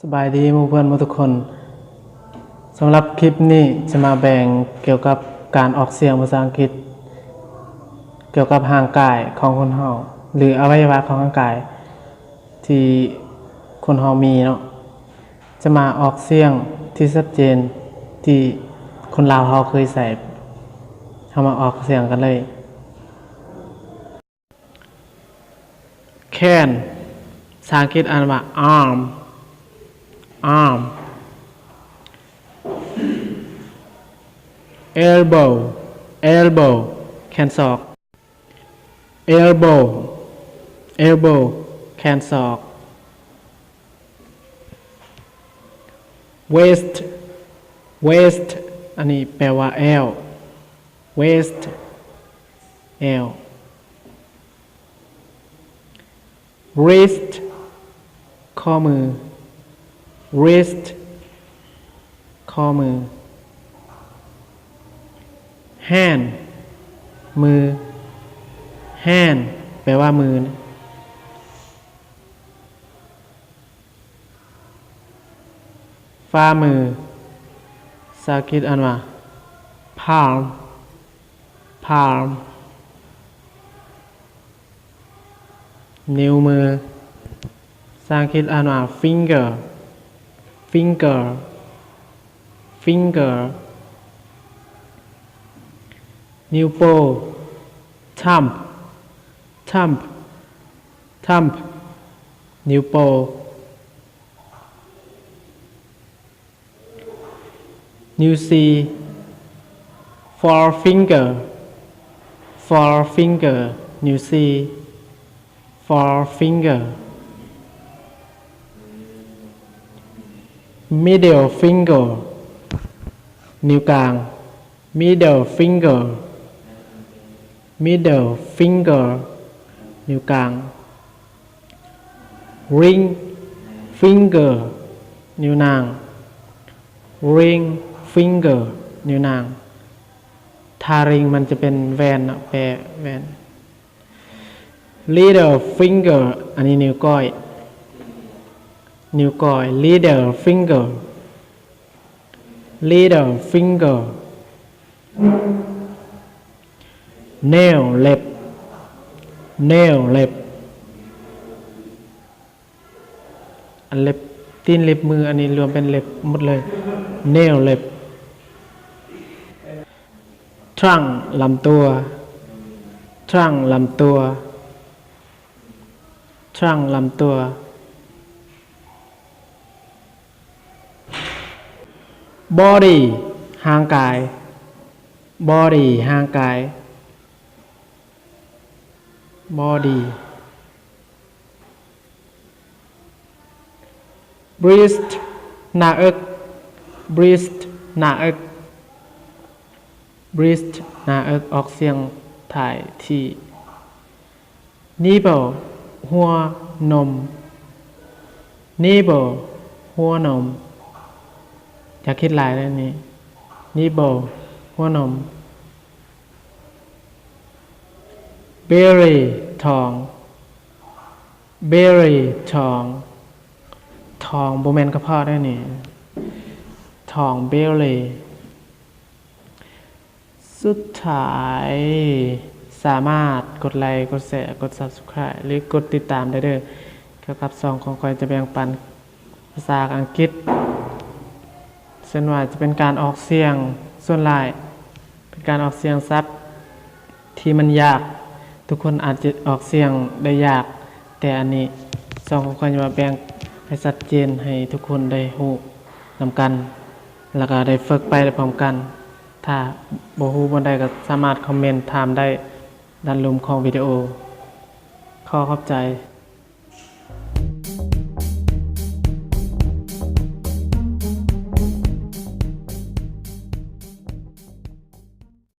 ສະບາຍດີໝູ່ເພື່ອນໝູ່ທຸກຄົນ. ສຳລັບຄລິບນີ້ຈະມາແບ່ງກ່ຽວກັບການອອກສຽງພາສາອັງກິດ ກ່ຽວກັບຮ່າງກາຍຂອງຄົນເຮົາ ຫຼື ອະໄວຍະວະຂອງຮ່າງກາຍທີ່ຄົນເຮົາມີເນາະ. ຈະມາອອກສຽງທີ່ຊັດເຈນທີ່ຄົນລາວເຮົາເຄີຍໃຊ້. ເຮົາມາອອກສຽງກັນເລີຍ. ແຂນ ພາສາອັງກິດອ່ານວ່າ arm, arm. Elbow, elbow, ແຂນສອກ. Elbow, elbow, ແຂນສອກ. Waist, waist, ອັນນີ້ແປວ່າແອວ. Waist, ແອວ. Wrist, ຂໍ້ມື. Wrist, ຂໍ້ມື. Hand, ມື. Hand, ແປວ່າມື. ຝ່າມື ພາສາອັງກິດອ່ານວ່າ palm, palm. ນິ້ວມື ພາສາອັງກິດອ່ານວ່າ finger, finger, finger. ນິ້ວໂປ້ thumb, thumb, thumb. ນິ້ວໂປ້. ນິ້ວຊີ້ forefinger, forefinger. ນິ້ວຊີ້ forefinger. Middle finger, ນິ້ວກາງ. Middle finger, middle finger. ນິ້ວກາງ. Ring finger, ນິ້ວນາງ. Ring finger, ນິ້ວນາງ. ຖ້າ ring ມັນຈະເປັນແຫວນເນາະ ແປແຫວນ. Little finger, ອັນນີ້ນິ້ວກ້ອຍ. ນິ້ວກ້ອຍ little finger, little finger. Nail ເລັບ, nail ເລັບ. ອັນເລັບຕີນເລັບມື ອັນນີ້ລວມເປັນເລັບໝົດເລີຍ. Nail ເລັບ. Trunk ລຳຕົວ, trunk ລຳຕົວ, trunk ລຳຕົວ. Body ຮ່າງກາຍ, body ຮ່າງກາຍ, body. Breast ໜ້າເອິກ, breast ໜ້າເອິກ, breast ໜ້າເອິກ. ອອກສຽງທ້າຍທີ່ nipple ຫົວນົມ, nipple ຫົວນົມ. ຢ່າຄິດຫຼາຍເດີນີ້, nipple ຫົວນົມ. Belly ທ້ອງ, belly ທ້ອງ, ທ້ອງບໍ່ແມ່ນກະເພາະເດີນີ້, ທ້ອງ belly. ສຸດທ້າຍ ສາມາດກົດໄລ, ກົດແຊ, ກົດ Subscribe ຫຼື ກົດຕິດຕາມໄດ້ເດີ. ກ່ຽວກັບຊ່ອງຂອງຂ້ອຍຈະແບ່ງປັນພາສາອັງກິດ, ສ່ວນຫຼາຍຈະເປັນການອອກສຽງ, ສ່ວນຫຼາຍເປັນການອອກສຽງສັບທີ່ມັນຍາກ. ທຸກຄົນອາດຈະອອກສຽງໄດ້ຍາກ, ແຕ່ອັນນີ້ຊ່ອງຂອງຂ້ອຍຈະມາແບ່ງໃຫ້ຊັດເຈນໃຫ້ທຸກຄົນໄດ້ຮູ້ນຳກັນ ແລ້ວກໍໄດ້ຝຶກໄປພ້ອມກັນ. ຖ້າບໍ່ຮູ້ບ່ອນໃດກໍສາມາດຄອມເມັນຖາມໄດ້ດ້ານລຸ່ມຂອງວິດີໂອ. ຂໍຂອບໃຈ.